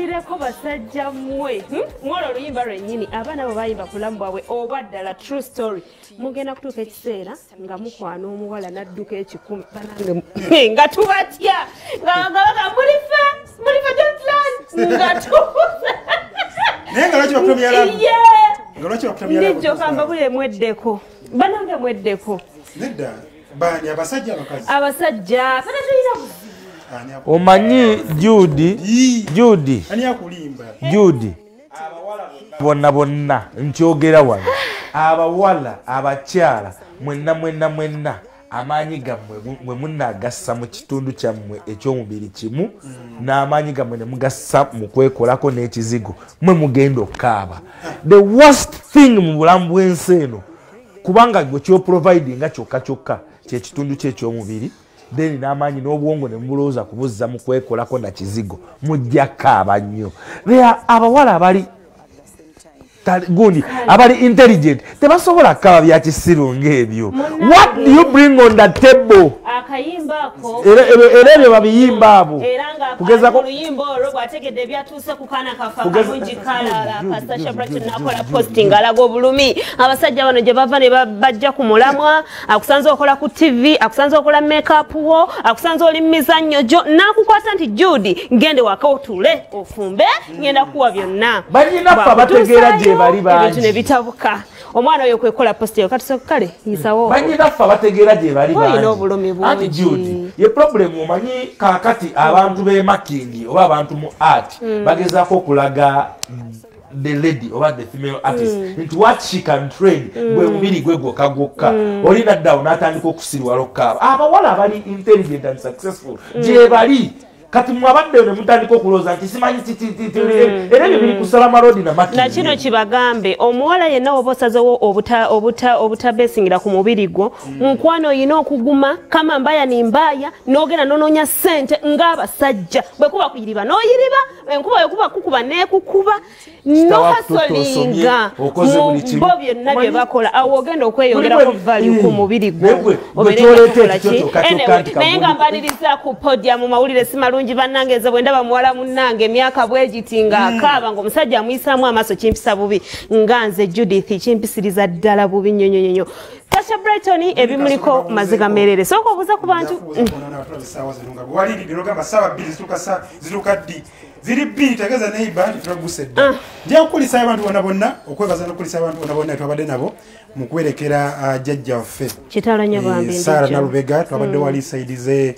Kambabuulireko basajja mmwe. Mwolwo oluyimba lwennyini abaana bwe bayimba ku bulamu bwabwe oba ddala true story. Mugenda kutuuka ekiseera nga mukwana omuwala n'adduka 10 banange nga tubatya nga baga mulife mulife don't learn nga tubuze. Naye nga lwaki bakutumya love? Nga lwaki bakutumya love? Ndijjo kambabuulire mweddeko. Banange mweddeko. Nedda baani abasajja abakazi? Abasajja fena tulina buzibu. Omanyi Judy, Judy, Judy, bonna bonna nkyogera wano abawala abakyala mwenna mwenna mwenna amaanyi gammwe mwe munaagassa mu kitundu kyammwe eky'omubiri kimu n'amaanyi gammwe ne mugassa mu kwekolako n'ekizigo mwe mugenda okukaaba. The worst thing mu bulamu bw'ensi eno kubanga gwe kyoprovidinga kyokka kyokka kyekitundu kye eky'omubiri then n'amaanyi n'obwongo ne mubulowooza kubuzza mu kwekolako na kizigo mujja kaaba nnyo. There abawala abali gundi abali intelligent tebasobola kaaba bya kisiru ng'ebyo. What do you bring on the table? Akayimba ako era ebyo babiyimba abo kugezako oluyimba olwo bw'ategedde ebyatuuse ku kaana kaffe akalungi kalala ka Sasha Brighton n'akola posting alaga obulumi abasajja bano gye bava ne bajja ku mulamwa akusanze okola ku TV akusanze okola makeup wo akusanze oli mizannyo gyo n'akukwata nti Judy ngende waka otuule ofumbe ngenda kuwa byonna. Bannyinaffe abategeera gye bali bangi ebintu ne bitabuka omwana oyo kwekola post eyo kati kale yisawo bannyinaffe abategeera gye bali bangi obulumi bungi. Anti Judy ye problem omanyi kaakati abantu b'e Makindye oba abantu mu art bagezaako okulaga the lady oba the female artist nti what she can train gwe mubiri gwe gwokka gwokka oli naddawo n'atandika okusirwala okukaaba. Abawala abali intelligent and successful gye bali kati mwabadde ne mutandika okulowooza nti simanyi era ebyo biri ku Salama Road na Makindye. Na kino kibagambe omuwala yenna oba osazewo obutabesingira ku mubiri gwo mukwano oyina okuguma kama mbaya ni mbaya n'ogenda n'onoonya ssente ng'abasajja bwe kuba kuyiriba n'oyiriba enkuba bwe kuba kukuba n'ekukuba n'ohasolinga mu bo byonna bye bakola awo ogenda okweyongerako value ku mubiri gwo obeere ki. Naye nga mbaliriza ku podium mu mawulire si malungi bannange nze bwe ndaba muwala munnange emyaka bwegiti ng'akaaba ng'omusajja amuyisaamu amaaso kimpisa bubi nga nze Judith kimpisiriza ddala bubi nnyo nnyo nnyo. Sasha Brighton ebimuliko maziga merere sooka obuuza ku bantu ziri bbiri tegeeza neighbor nti tulaguse dda. Nja kukulisa abantu bonna bonna okwebaza n'okukulisa abantu bonna bonna twabadde nabo mu kuwerekera jjajja waffe kitalo nnyo bambi Sarah Nalubega twabadde wali saidi ze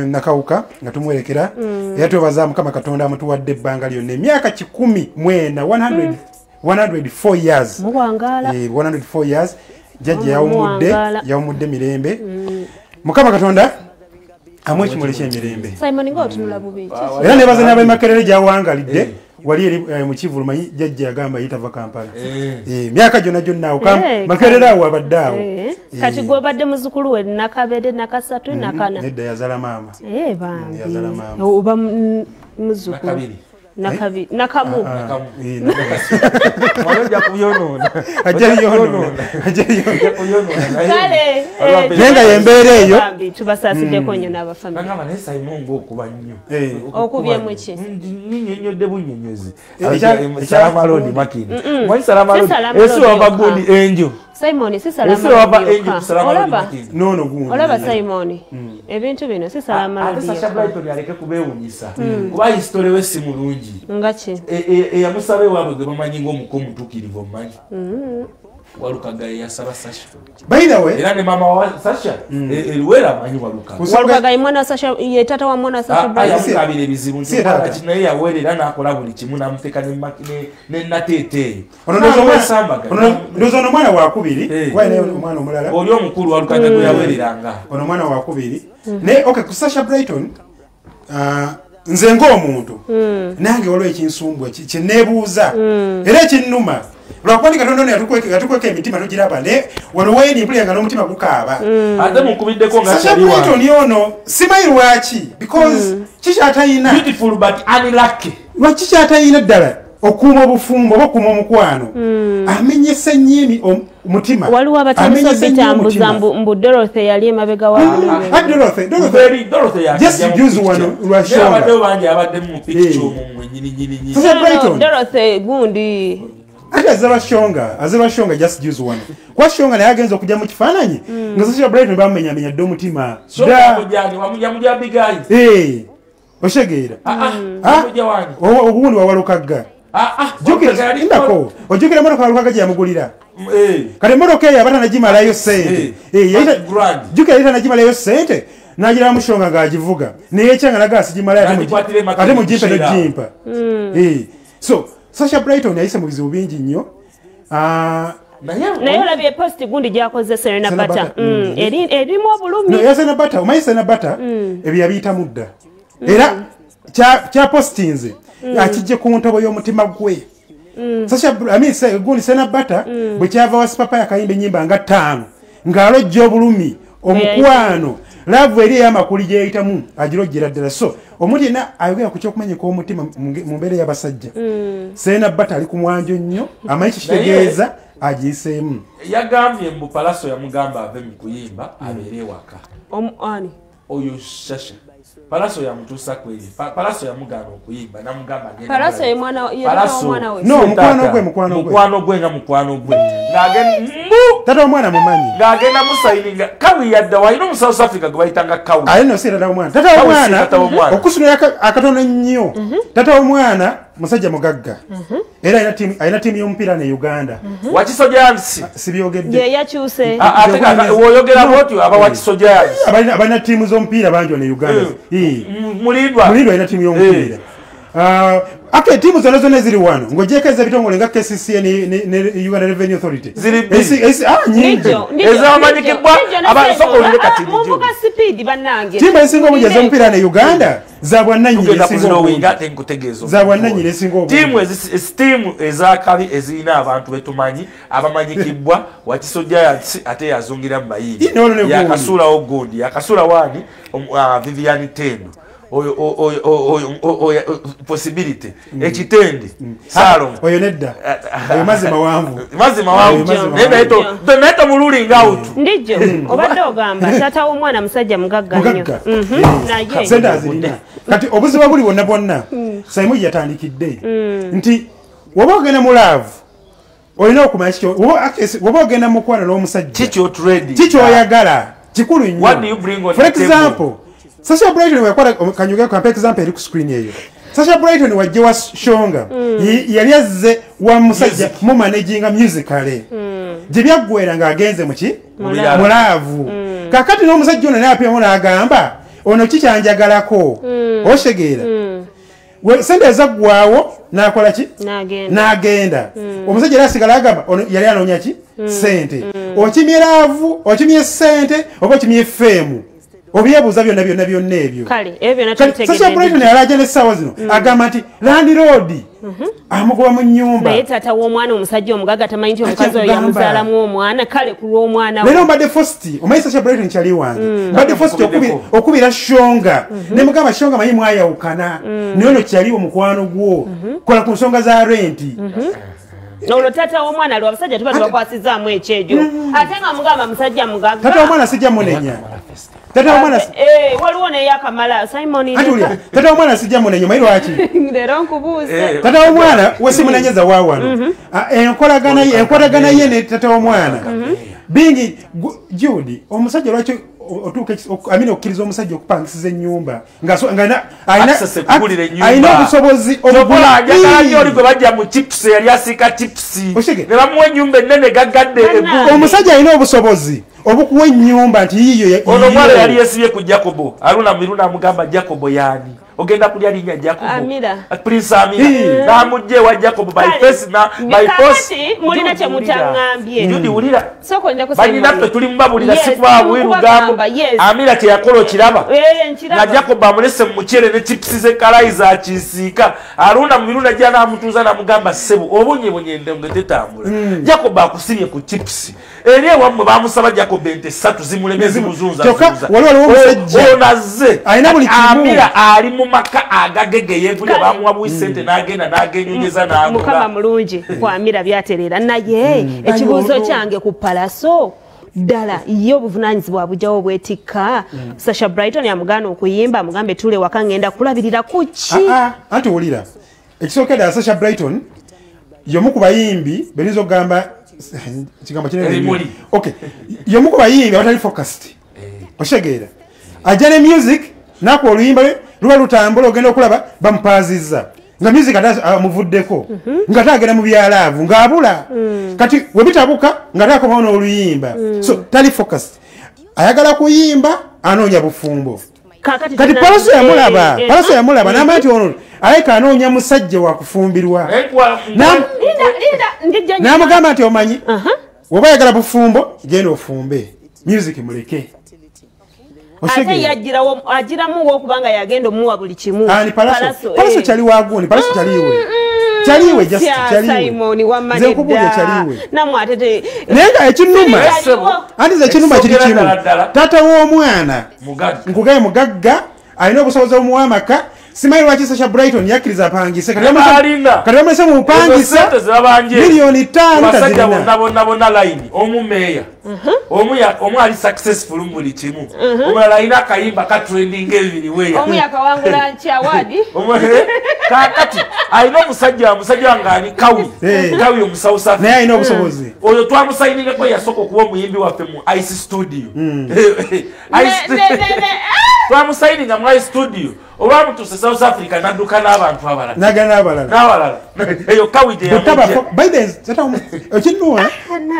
Nakawuka nga tumwerekera era twebaza Mukama Katonda amutuwadde ebbanga lyonna emyaka 104 104 years muwangaala 104 years jjajja yawumudde mirembe. Mukama Katonda amuwe ekimuli ky'emirembe. Simon ng'otunula bubi era nebaza n'ab'e Makerere gy'awangalidde wali eri mu Kivulu manyi jjajja yagamba yitava Kampala myaka gyonna gyonna awo Makerere awo abadde awo. Kati gw'obadde muzzukulu we Nakabere Nakasatu Nakana nedda yazala maama bambi yazala maama oba muzzukulu Nakabi nakamu Mwajja kuyonoona ajja kuyonoona kale nenga yembeera eyo tubasasiddeko nnyo n'abafamily nangamba naye Simon ng'okuba nnyo okubye muki nnyonnyodde bunnyonnyozi Salama Road Makindye mwanyi Salama Road esi wava gundi enjo Simon si Salama Road olaba nono gundi olaba Simon ebintu bino si Salama Road ate Sasha Brighton aleke kubeewunyisa kuba history we si mulungi ngaki eyamusaba ewaabwe gwe bamanyi ng'omuko omutuukirivu omumanyi Walukaga yasaba Sasha by the way era ne mama wa Sasha eruwera amanyi Walukaga Walukaga ye mwana wa Sasha ye taata wa mwana wa Sasha Brighton yamukabira ebizibu nti naye yaweerera n'akola buli kimu n'amuteeka ne nateete ndowooza ono omwana wakubiri kuba naye omwana omulala oli omukulu Walukaga gwe yaweereranga ono omwana wakubiri naye okay ku Sasha Brighton nze ng'omuntu nange waliwo ekinsumbwa kye neebuuza era ekinnuma lwakuba ndi Katonda ono yatukweka emitima tugiraba naye wano weeni mpulira nga n'omutima gukaaba ate mukubiddeko nga Sasha Brighton ono simanyi lwaki because kikyatayina beautiful but unlucky lwaki kyatayina ddala Okuuma obufumbo oba okuuma omukwano. Amenyese nnyo omutima. Waliwo abatandise obitambuza mbu Dorothy yali emabega wa Dorothy. Just use one lwa Shonga. Abadde bangi abadde mu picture omwo nyini nyini nyini. Dorothy gundi. Ate azaba Shonga just use one. Kwa Shonga naye agenza okujja mu kifaananyi nga Sasha Brighton bamenyamenya dde omutima. Shonga mujani wamujja bigayi. Oshegeera. Ogundi wawalukagga. Jukira ojjukira emmotoka Walukagga gye yamugulira. Kati emmotoka eyo aba tanagimalayo ssente. Jjukira yali tanagimalayo ssente n'agira Mushonga ng'agivuga. Neyekyanga naga asigimalayo ate mugimpe n'ogimpa. So Sasha Brighton yayise mu bizibu bingi nnyo. Naye olabye post gundi gy'akoze Serena Bata. Erimu obulumi. No, Serena Bata, omanyi Serena Bata ebyo yabiyitamu dda. Era kya postinze akijje ku ntobo y'omutima gwe. Sasha gundi Serena Bata bwe kyava wa Sipapa yakayimba ennyimba nga 5 ng'alojja obulumi omukwano love eri ey'amakuli gy'eyitamu agirojjera ddala. So omuntu yenna ayogera ku ky'okumenyeka omutima mu mbeera y'abasajja. Serena Bata ali ku mwanjo nnyo, amanyi kikitegeeza agiyiseemu. Yagambye mbu Palaso yamugamba ave mu kuyimba abeere ewaka. Ani? Oyo Sasha. Palaso yamutuusa kweri. Palaso yamugamba okuyimba namugamba agenda. Palaso ye mwana we. No, mukwano gwe. Mukwano gwe nga mukwano gwe. Ng'agenda tata omwana mumanyi. Ng'agenda musayininga Kawi yadda walina omu South Africa gwe bayitanga Kawi. Aye no si tata omwana. Tata omwana okusunula akatono nnyo. Tata omwana musajja mugagga. Era alina ttiimu y'omupiira ne Uganda. Wakiso Giants. Sibyogedde. Ye yakyuse. Ate w'oyogera bw'otyo aba Wakiso Giants. Abalina ttiimu z'omupiira bangi wano e Uganda. Mulindwa alina ttiimu y'omupiira. Ate ttiimu zonna zonna eziri wano ng'oggyeko ez'ebitongole nga KCCA ne Uganda Revenue Authority. Ziri bbiri. Nnyingi. Ez'abamanyikibwa abasooka olule kati Muvuga sipiidi bannange. Ttiimu ezisinga obungi ez'omupiira ne Uganda za bwannannyini esinga obungi. Za bwannannyini esinga obungi. Ttiimu ez'akabi ezirina abantu betumanyi abamanyikibwa Wakiso Giants ate yazungira mu bayimbi. Yakasuulawo gundi, yakasuula wani Vivian Tendo. Oyo possibility ekitende Salongo oyo nedda oyo mazima wanvu naye tomululing out ndijjo obadde ogamba taata w'omwana musajja mugagga nnyo naye sente azirina. Kati obuzibu buli bwonna bwonna Saimu yatandikidde nti woba ogenda mu love olina okumanya kiki woba ogenda mu mukwano n'omusajja kikyoyagala kikulu nnyo. For example, Sasha Brighton wakwata kanyuga kwa example eri ku screen eyo. Sasha Brighton wajje wa Shonga. Yali azze wa musajja mu managinga musically. Gye byaggwera nga agenze muki? Mu love. Kakati n'omusajja ono naye apima n'agamba ono kikyanjagalako. Oshegeera. Sente ezaggwawo n'akola ki? N'agenda. Omusajja era asigala agamba ono yali anoonya ki? Sente. Okimye love, okimye sente, oba okimye fame. Obyebuuza byonna byonna byonna ebyo. Kale, ebyo byonna tubitegedde. Sasha Brighton yali n'essaawa zino agamba nti landlord amugoba mu nnyumba. Naye taata w'omwana omusajja omugagga tamanyi nti omukazi oyo yamuzaalamu omwana, kale ku lw'omwana we. Leero mbadde Fosti, omanyi Sasha Brighton kyali wange. Mbadde Fosti okubira Shonga. Ne mugamba Shonga manyi mwayawukana. Naye ono kyali omukwano gwo. Kola ku nsonga za renti. Olwo taata w'omwana lwa abasajja tuba tubakwasizaamu ekyejo. Ate nga mugamba musajja mugagga. Taata w'omwana sijja munenya. Tata omwana waliwo neyakamala Simon. Atulia. Tata omwana sijja munenya mailo lwaki? Leero nkubuuze. Tata omwana we simunenyeza wa wano. Enkolagana ye ne tata omwana. Bingi Judy omusajja lwaki otuuka amini okkiriza omusajja okupangisiza ennyumba nga alina obusobozi obugula oli gwe bajja mu chips yali asiika chips ne bamuwa ennyumba ennene gaggadde. Omusajja alina obusobozi obukuwa ennyumba nti yiyo. Ono omwala yali yeesibye ku Jacobo Aruna Miruna amugamba Jacobo yaani ogenda kulya linnya Jacobo Amira Prince Amira n'amugye wa Jacobo by face na by force. Mulina kye mutaŋŋambye. Judy wulira banyinaffe tuli mubabulira si kubabuwi lugambo. Amira kye yakola okiraba nga Jacobo amulese mu muceere ne chips ze kalayi za kisiika. Aruna Miruna ajja n'amutuuza n'amugamba ssebo obonyebonye endongo tetambula. Jacobo akusibye ku chips eri ewammwe bamusaba Jacobo ente 3 zimulemye zimuzunza. Kyokka waliwo omusajja onazze alina buli kimu. Amira ali mu mu maka agagege yegulya bamuwa buwi sente n'agenda n'agenyonyeza n'agula. Mukama mulungi kwamira byaterera naye ekibuuzo kyange ku Pallaso ddala ye obuvunaanyizibwa bujjawo bwetikka. Sasha Brighton yamugaana okuyimba, amugambe tule waka ngenda kulabirira ku ki? Anti wulira, ekisookera ddala, Sasha Brighton y'omu ku bayimbi berinza okugamba kigambo kinene nnyo. Ebimuli. Okay, y'omu ku bayimbi abatali focused. Okitegeera, ajja ne music nakuba oluyimba lwe luba lutambula, ogenda okulaba bamupaazizza nga music ate amuvuddeko, nga ate agenda mu bya love ng'abula. Kati we bitabuka nga ate akomawo n'oluyimba, so tali focused, ayagala kuyimba, anoonya bufumbo. Kaakati Kati Pallaso yamulaba, Pallaso yamulaba n'amanya nti ono alabika anoonya musajja wakufumbirwa. Linda, linda, ndijja nyuma. N'amugamba nti omanyi, woba ayagala bufumbo genda ofumbe, music muleke. Ate Otegeera? yagirawo agiramu okubanga yagenda omuwa buli kimu. Ani? Pallaso? Pallaso, Pallaso kyali wagundi, Pallaso kyaliwe, kyaliwe, just Sya, kyaliwe. Simon wamma. Nze nkubuulira, Nedda. kyaliwe. Nammwe ate Naye nga ekinnuma, Kyaliwo. anti nze ekinnuma kiri Ekisookera kimu. ddala ddala. Taata w'omwana Mugagga. Nkugaye mugagga, alina obusobozi omuwa amaka. Simanyi lwaki Sasha Brighton yakkiriza apangise. Kati Alina. Kati bamulese mu Ezo bupangisa sente zebabanje 5 million basajja tazirina. bonna bonna bonna line omu meeya, omu ali successful mu buli kimu, omulala alina akayimba ka trending everywhere. Omu yakawangula nki award. Kakati alina omusajja, omusajja nga ali Kawi. Kawi omu South Africa. Naye alina obusobozi. Oyo twamusayinireko, yasooka okuba omuyimbi waffe mu Ice Studio. Twamusayininga mu Ice Studio, olwamutuse South Africa nadduka n'abantu abalala. Nagana n'abalala. N'abalala. Eyo Kawi gye Bwetaba yamujja. By the way, ekinnuma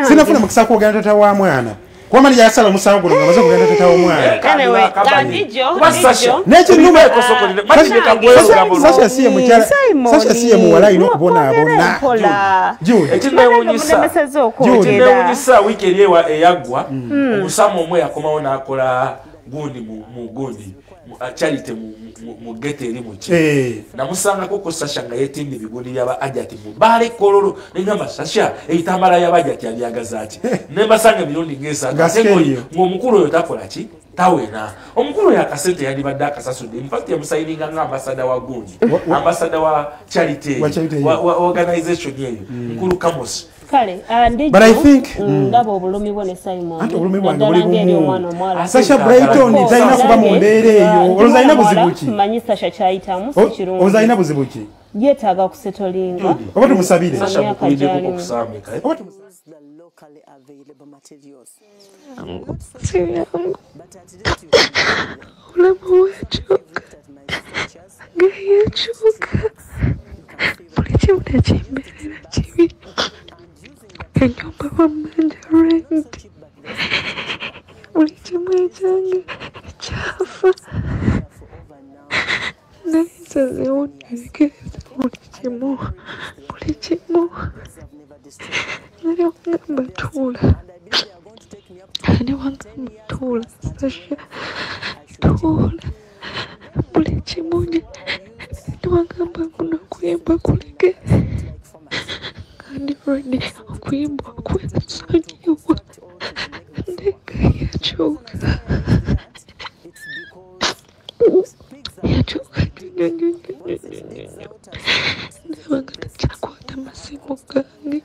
sinafuna mukisa kwogera tata wa mwana, kuba mani yasala omusango guno nga amaze kugenda tata w'omwana. Anyway, Ndijo, Kuba Sasha Ndijo. N'ekinnuma Sasha Sasha si ye mukyala, Sasha si ye muwala alina okubonaabona. Mpola. Jude. Ekinewunyisa, Mulemesezza okwogera. ekinewunyisa, wiiki eri eyaggwa omusamu omwe yakomawo n'akola gundi mu gundi charity mu ghetto eri muki. Namusangako ko Sasha nga yetimba ebigundi byaba Ajati mu baale Kololo. Negamba, "Sasha, ebitambala byaba Ajati abyagaza ki?" Nembasanga emirundi ng'esatu. Nga Ate sikeriyo. ng'omukulu oyo takola ki, tawena. Omukulu oyo akasente yandibadde akasasudde. Infact yamusayininga nga ambassador wa gundi, ambassador wa charity eyo, Wa charity eyo. wa organization eyo, nkulu Kamos. Kale, Ndijo, But I think- ndaba obulumi bwo ne Simon. Anti obulumi bwange Naddala buli ng'eri bumu. omwana omuwala. Sasha Brighton talina kuba mu mbeera eyo. Olowooza alina buzibu ki? Manyi Sasha kyayitamu si kirungi. Olowooza alina buzibu ki? Yeetaaga kusetolinga. Oba tumusabire? Sasha Emyaka mukuliddeko gy'alimu. okusaamika, eh? Oba tumusabire? The locally available materials. Si byangu. But at least you can Obulamu bwakyuka. look at my features. Nga yakyuka, buli kimu nekimbeerera kibi. Ennyumba bammanja rent, buli kimu ekyange kyafa, naye nsazeewo nerekereza buli kimu, buli kimu. Nali wangamba tuula, ani wangamba tuula, Sasha tuula, buli kimu niwangamba kuno okuyimba kuleke, nga ndi ready okuyimba okwesonyiwa, naye nga yakyuka, yakyuka nnyo nnyo nnyo nnyo nnyo nnyo nnyo. Ndaba nga takyakwata masimu gange,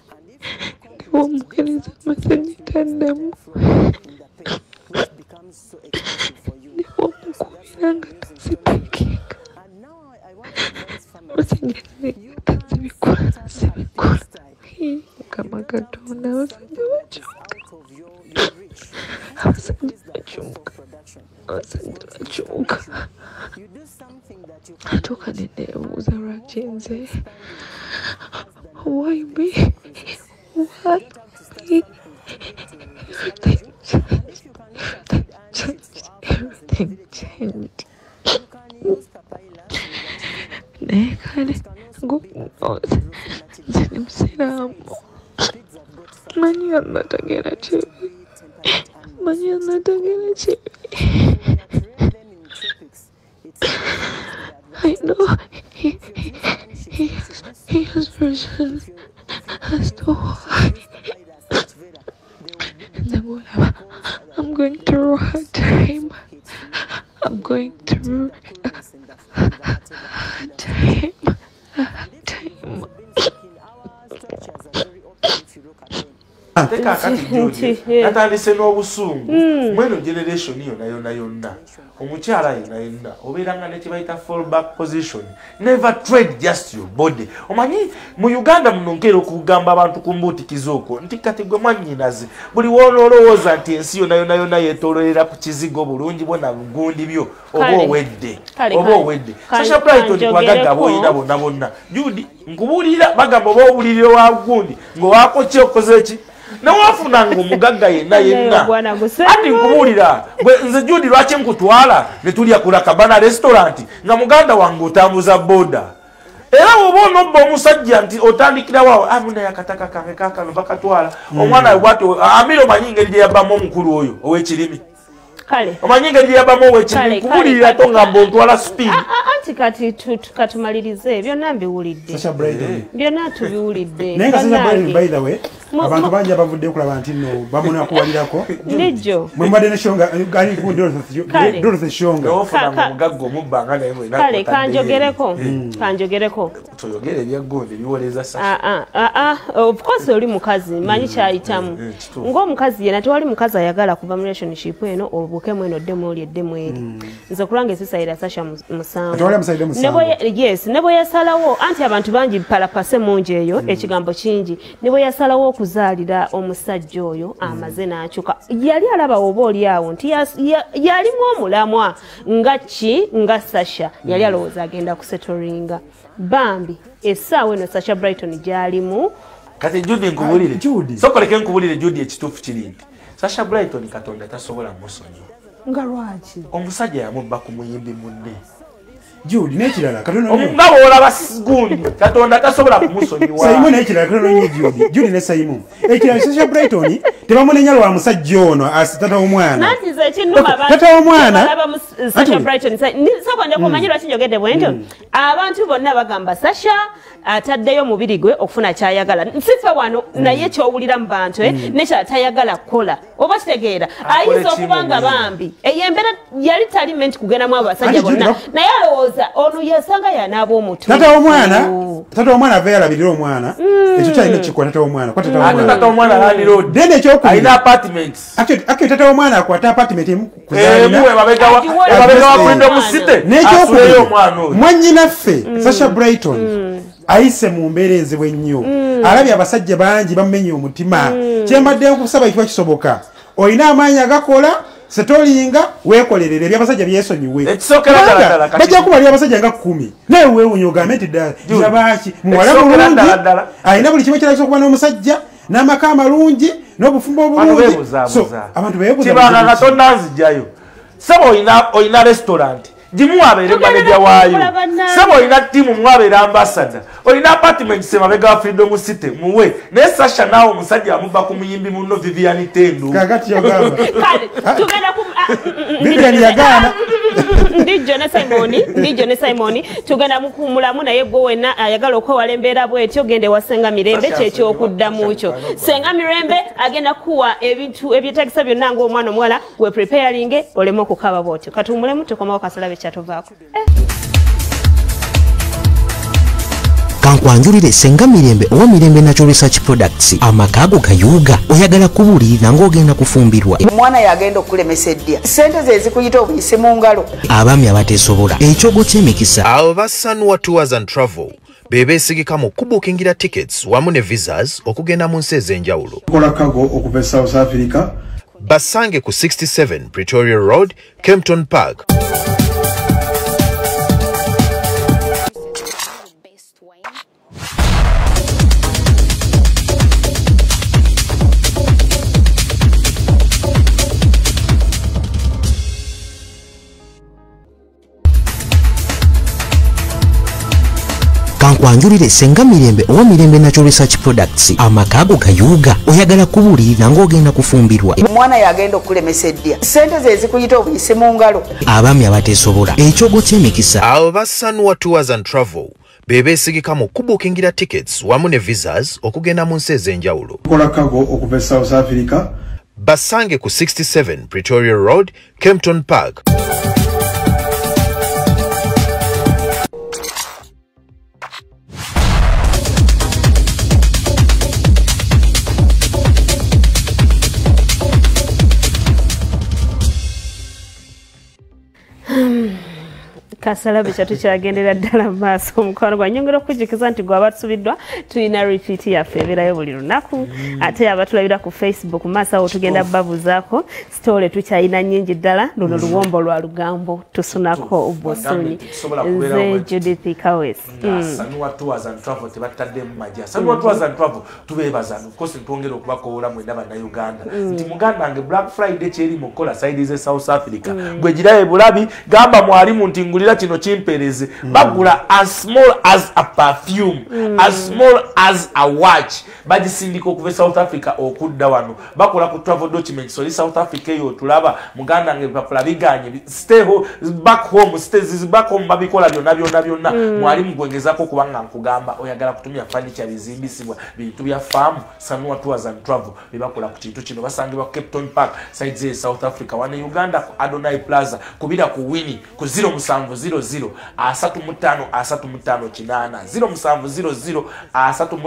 ne bw'omuweereza message taddamu, ne bw'omukubira nga tazipiikinga, message tazibikula, tazibikula. Mukama Katonda, abasajja bakyuka, abasajja bakyuka, abasajja bakyuka. Atuuka ne neebuuza lwaki nze, why me, why me? Everything changed, everything changed, everything changed. Naye kale God knows, nze ndi musiraamu, manyi Allah tagera kibi, manyi Allah tagera kibi. I know he has reasons as to why. Nze ng'olaba, I'm going through a hard time. I'm going through Natandise n'obusungu mweno generation yonna yonna yonna omukyala yenna yenna obeeranga ne kye fallback position. Never trade just your body. Omanyi mu Uganda muno nkeera okugamba abantu ku mbuutikizo okwo nti kati gwe mwannyinaze buli w'onoolowooza nti ensi yonna yonna yonna yeetooloolera ku kizigo bulungi bwona bugundi byo oba owedde oba owedde. Sasha Brighton kwagagga b'olina bonna bonna Judy nkubuulira bagamba oba obuliriro wa gundi ng'owaako ki okoze ki newafunanga omugagga yenna yenna ati nkubuulira nze Judy lwaki nkutwala ne tulya ku Lakabana restaurant nga muganda wange otambuza boda era oba onobba omusajja nti otandikirawo amunaye akataka kange kaakano bakatwala omwana bwati Amira omanyi engeri gye yabbamu omukulu oyo ow'ekirimi omanyi engeri gye yabbamu ow'ekirimi nkubuulirira to nga mbontwala speed. Anti kati katumalirize byonna mbiwulidde byonna tubiwulidde. Naye nga Sasha Brighton by the way abantu bangi abavudde okulaba nti nno bamunakuwalirako Nijjo mwe mbadde ne Shonga ali ku Dorothy Shonga kale kanjogereko kanjogereko toyogere ebyagonde biwoleza Sasha. Of course oli mukazi manyi kyayitamu ng'omukazi yena tewali mukazi ayagala kuva mu relationship eno obuke mweno ddemu oli eddemu eri nze kulwange sisayira Sasha musango. Yes, ne bwe yasalawo anti abantu bangi palapase mungi eyo ekigambo kingi ne bwe yasalawo okuzaalira omusajja oyo amaze n'akyuka yali alaba oba oli awo nti yalimu omulamwa nga ki nga Sasha yali alowooza agenda kusetoringa bambi essaawa eno Sasha Brighton gy'alimu. Kati Judy nkubuulire sokoleke nkubuulire Judy ekituufu kiri nti Sasha Brighton Katonda tasobola musonyiwa. Nga lwaki? Omusajja yamubba ku muyimbi munne Judy n'ekirala katono nga bw'olaba gundi Katonda tasobola kumusonyiwa. Saimu n'ekirala katono nnyo Judy Judy ne Saimu ekirala Sasha Brighton tebamunenya lwa musajja ono tata w'omwana. Nanti nze ekinnuma tata w'omwana Sasha Brighton soko omanyi lwaki njogedde bwe ntyo abantu bonna bagamba Sasha ataddeyo omubiri gwe okufuna kyayagala nsife wano naye ky'owulira mu bantu nekyatayagala kukola oba kitegeera ayinza okuba nga bambi eyo embeera yali tali meant kugendamu abasajja bonna naye alowooza ono yasanga yanaaba omutwe. Tata w'omwana ava yalabirira omwana ekyo kyalina ekikola tata w'omwana kwa tata w'omwana landlord then ekyokubiri alina apartments actually tata w'omwana akwata apartment emu kuzaalina emabega wa Freedom City n'ekyokubiri mwannyinaffe Sasha Brighton ayise mu mbeera enzibu ennyo alabye abasajja bangi bamenye omutima kyembadde nkusaba ekiba kisoboka olina amaanyi agakola setolinga weekolerere ebyabasajja byesonyiwe bajja kuba abasajja nga 10 naye weewunya ogambe nti ddala yabaaki muwala mulungi alina buli kimu ekiragisa okuba n'omusajja n'amaka amalungi n'obufumbo obulungi so abantu beebuuza kibanga Katonda nzijjayo sebo olina restaurant gimu abeere manager waayo sebo olina ttiimu mwabeere ambassador olina apartment semabega wa Freedom City muwe naye Sasha naawe omusajja amubba ku muyimbi munno Vivian Tendo kakati yagamba kale tugenda ku Vivian yagaana Ndijjo ne Simoni tugenda mukuumulamu naye gwe wenna ayagala okwewala embeera bwetyo gende wa Senga Mirembe kyekyokuddamu kyo. Senga Mirembe agenda kuwa ebintu ebyetaagisa byonna ng'omwana omuwala we preparing oleme okukaba bwotyo. Katuwummulemu tukomawo kasalabe kyatuvaako. Kankwanjulire Senga Mirembe owa Mirembe Natural Research Products amakago gayuga oyagala kubuulirira ng'ogenda kufumbirwa omwana yagenda okulemesa eddya ssente ze zikuyita obuyise mu ngalo abaami abateesobola ekyogo ky'emikisa abo ba Sanwa Tours and Travel be beesigika mu kubuukingira tickets wamu ne visas okugenda mu nsi ez'enjawulo. Kola cargo okuva e South Africa basange ku 67 Pretoria Road, Kempton Park. Kankwanjulire Senga Mirembe owa Mirembe Natural Research Products amakago gayuga oyagala kubuulirira ng'ogenda kufumbirwa omwana yagenda okulemesa eddya ssente ze zikuyita obuyise mu ngalo abaami abateesobola ekyogo ky'emikisa abo ba Sanwa Tours and Travel be beesigika mu kubuukingira tickets wamu ne visas okugenda mu nsi ez'enjawulo. Kola cargo okuva e South Africa basange ku 67 Pretoria Road, Kempton Park. Kasalabe kyatu kyagendera ddala mu maaso. Omukwano gwa nyongera okujjukiza nti gwe abatusubiddwa tulina repeat yaffe ebeerayo buli lunaku, ate abatulabira ku Facebook maaso awo tugenda babuzaako story tukyalina nnyingi ddala. Luno luwombo lwa lugambo tusunako obusonyi. Nze Judith Kawes. Sanua Tours and Travel tebatadde mu majja. Sanua Tours and Travel tubeebaza, of course twongera okubakoola mwenda bannayuganda nti muganda wange Black Friday kyeri mu kukola side ze South Africa, gwe girabe bulabi gamba mwalimu nti ngulira kino kimpereze. Bagula as small as a perfume, as small as a watch, bagisindika okuva e South Africa okudda wano. Bakola ku travel documents oli South Africa eyo tulaba muganda wange ebipapula biganye, stay back home, stay back home, babikola byonna byonna byonna. Mwalimu gwengezako kubanga nkugamba oyagala kutumia furniture bizimbisibwa bintu bya farm, Sanua Tours and Travel bibakola ku kintu kino. Basangibwa Cape Town Park side ze South Africa, wane Uganda ku Adonai Plaza kubira ku Winnie ku 0700 35 35 8 0700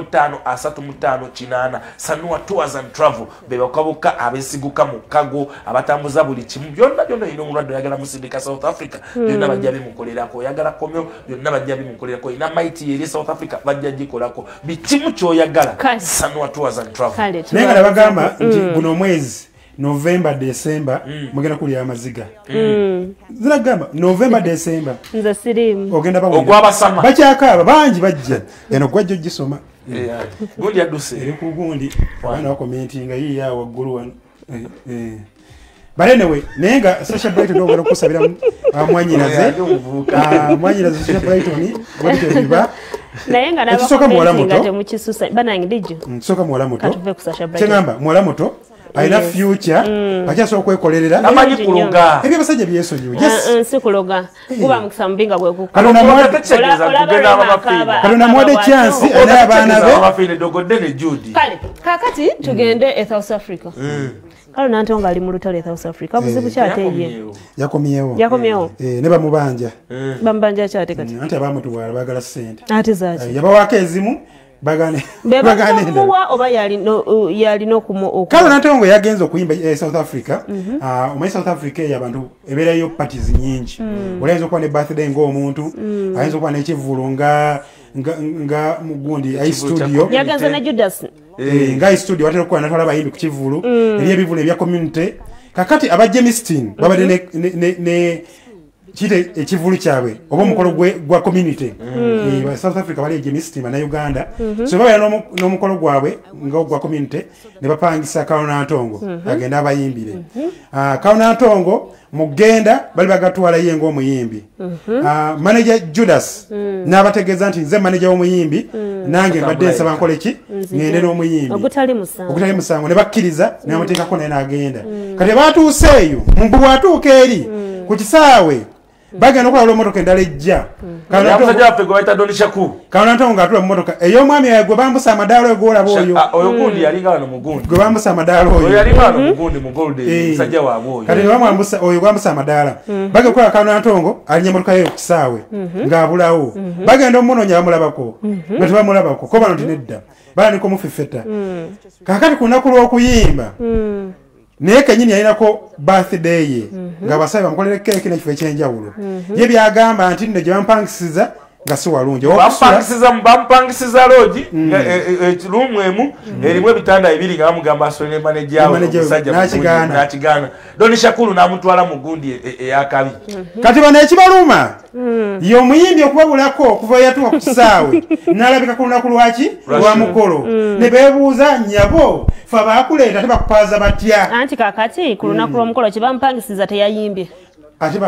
35 35 8. Sanua Tours and Travel bebakabuka abesiguka mu kago abatambuza buli kimu byonna byonna. Ino omulwadde oyagala musindika South Africa, byonna bajja bimukolerako. Oyagala komyo, byonna bajja bimukolerako. Ina maiti eri South Africa bajja gikolako bikimu kyoyagala. Sanua Tours and Travel. Naye nga bagamba nti guno omwezi November December mugenda kulya amaziga. Zinagamba November December nze sirimu ogenda bawo ogwabasama bakyakaaba bangi bajja eno gwajja ogisoma. Gundi yaduse eri ku gundi abaana bakomentinga yiya waggulu wano. But anyway, naye nga Sasha Brighton ogenda okusabira mwanyinaze mwanyinaze Sasha Brighton bwatyo biba naye nga ekisooka muwala muto temukisusa banange dijjo ekisooka muwala muto katuve ku Sasha Brighton kyengamba muwala muto alina future akyasobola okwekolerera amanyi kuloga ebyo abasajja byesonyiwe. Yes, si kuloga kuba mukisa mubinga gwe Katonda amuwadde chance naye abaana be abafiire dogodde ne Judy. Kale kakati tugende e South Africa. Kale nantonga ali mu lutalo e South Africa buzibu kyate ye yakomyewo ne bamubanja bamubanja kyate kati anti abamutwala baagala ssente ate zaaki yabawaako ezimu bagane bagane oba yalina okumu. Kale nantongo yagenze okuyimba South Africa. Omanyi South Africa eyo abantu ebeerayo parties nnyingi. Olayinza okuba ne birthday ng'omuntu, ayinza okuba n'ekivvulu nga nga mugundi ai studio yagenze ne Judas nga studio watera okuba natwala abayimbi ku kivvulu eri ebivvulu ebya community. Kakati aba Jamestown babadde ne kite ekivulu kyabwe oba omukolo gwa community. South Africa bali Jamestown na Uganda, so babeera n'omukolo gwabwe nga ogwa community ne bapangisa Kaonantongo agenda abayimbire. Kaonantongo mugenda bali bagatwala ye ng'omuyimbi. Manager Judas n'abategeeza nti nze manager w'omuyimbi nange mbadde nsaba nkole ki ngende n'omuyimbi ogutali musango ne bakkiriza ne bamuteekako naye n'agenda. Kati batuuse eyo mbu bw'atuuka eri ku kisaawe bagenda okulaba olw'emmotoka endala ejja. Omusajja waffe gwe bayita Don Shakur Kaonantongo ng'atula mu mmotoka ey'omwami gwe bambusa amadaala oyo gw'olaba oyo oyo gundi yalinga wano mugundi gwe bambusa amadaala oyo yalinga wano mugundi mu golden musajja waabwe oyo. Kati bamwambusa oyo gwambusa amadaala bagenda okulaba Kaonantongo alinnya emmotoka ye ku kisaawe ng'abulawo. Bagenda omunoonya bamulabako nga tebamulabako ko bano nti nedda balandika omufeffetta. Kaakati ku lunaku lw'okuyimba naye kennyini yalinako birthday ye nga abasabe bamukolera keeki n'ekifo ekyenjawulo. Ye byagamba nti nno gye bampangisiza nga si walungi. Bamupangisiza loogi ruumu emu erimu ebitanda bibiri nga bamugamba asole ne maneja we omusajja n'akigaana. Don Shakuru n'amutwala mu gundi ey'akabi. Kati bano ekibaluma ye omuyimbi okubabulako okuva yatuuka ku kisaawe n'alabika ku lunaku lwaki lwa mukolo ne beebuuza nnyabo fe abaakuleeta tebakupaaza batya. Anti kaakati ku lunaku lw'omukolo kye bamupangisiza teyayimbye. Ate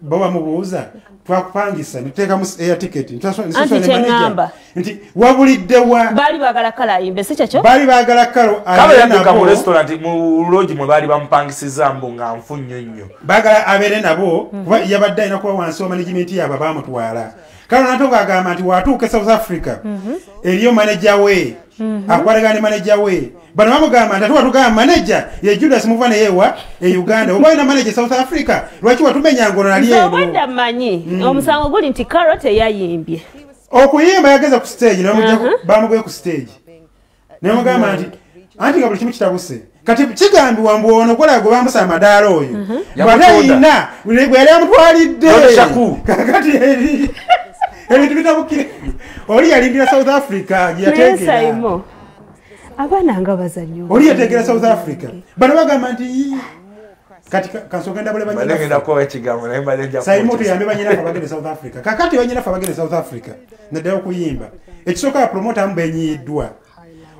bo bamubuuza twakupangisa nituteekamu air ticket anti kyeŋŋamba nti wabulidde wa baali baagala kalo ayimbe si kyekyo baali baagala kalo kalo yadduka mu restaurant mu lodge mwe baali bamupangisiza mbu nga nfu nnyo nnyo baagala abeere nabo kuba yabadde alina kuba wansi wa management yaabwe baamutwala. Kale Nantongo agamba nti watuuka e South Africa eriyo manager we akwatagana ne manager we. Bano bamugamba nti ate watugamba manager ye Judas muva naye wa e Uganda oba olina manager South Africa lwaki watumenya ngono nali eno. Obadde mmanyi omusango guli nti Karo teyayimbye okuyimba yageza ku stage bamugoye ku stage ne bamugamba nti anti nga buli kimu kitabuse Kati kigambibwa mbu ono kola gwe bambusa amadaala oyo bw'atayina gwe yali amutwalidde kakati eri ebintu bitabukire. Oli yalindira South Africa gye yateekera. Abaana nga bazannyo. Oli yateekera South Africa. Bano bagamba nti kati kansooka ndabule banyinaffe. Saimo tuyambe banyinaffe abagenda South Africa. Kakati banyinaffe abagenda South Africa naddala okuyimba. Ekisooka abapromota amu benyiiddwa.